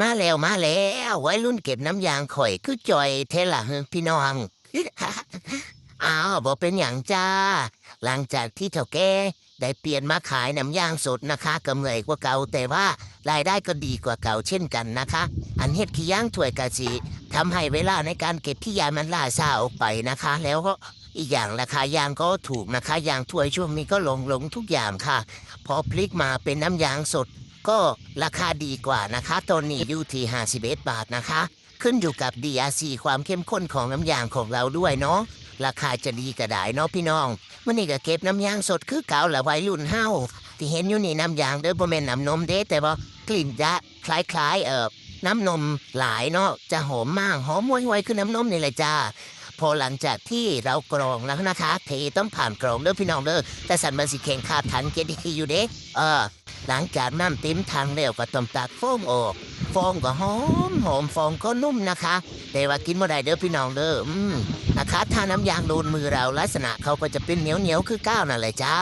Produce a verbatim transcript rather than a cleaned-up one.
มาแล้ว มาแล้ว วัยรุ่นเก็บน้ำยางข่อยคือจ่อยแท้ล่ะ เฮ้อ พี่น้อง อ้าว บ่เป็นหยังจ้า หลังจากที่เฒ่าแก่ได้เปลี่ยนมาขายน้ำยางสดนะคะ ก็เมื่อยกว่าเก่า แต่ว่ารายได้ก็ดีกว่าเก่าเช่นกันนะคะ อันเฮ็ดขี้ยางถ้วยก็สิทำให้เวลาในการเก็บขี้ยางมันล่าช้าออกไปนะคะ แล้วก็อีกอย่างราคายางก็ถูกนะคะ ยางถ้วยช่วงนี้ก็ลงลงทุกอย่างค่ะ พอพลิกมาเป็นน้ำยางสด ก็ราคาดีกว่านะคะ ตอนนี้อยู่ที่ห้าสิบเอ็ดบาทนะคะ ขึ้นอยู่กับ ดีอาร์ซี ความเข้มข้นของน้ำยางของเราด้วยเนาะ ราคาจะดีก็ได้เนาะพี่น้อง มื้อนี้ก็เก็บน้ำยางสดคือเก่าละวัยรุ่นเฮา ที่เห็นอยู่นี่น้ำยางเด้อ บ่แม่นน้ำนมเด้ แต่ว่ากลิ่นจะคล้ายๆ เอ่อ น้ำนมหลายเนาะ จะหอมมาก หอมห่วยๆ คือน้ำนมนี่แหละจ้า พอหลังจากที่เรากรองแล้วนะคะ เทต้องผ่านกรองเด้อพี่น้องเด้อ แต่สันมันสิแข็งคาถังเก็ดดีอยู่เด้ เออ หลังจากน้ำเต็มถังแล้วก็ต้องตักฟองออก ฟองก็หอมหอม ฟองก็นุ่มนะคะ แต่ว่ากินบ่ได้เด้อพี่น้องเด้อ อืม นะคะ ถ้าน้ำยางโดนมือเราลักษณะเขาก็จะเป็นเหนียวเหนียวๆ คือก้าวนั่นแหละจ้า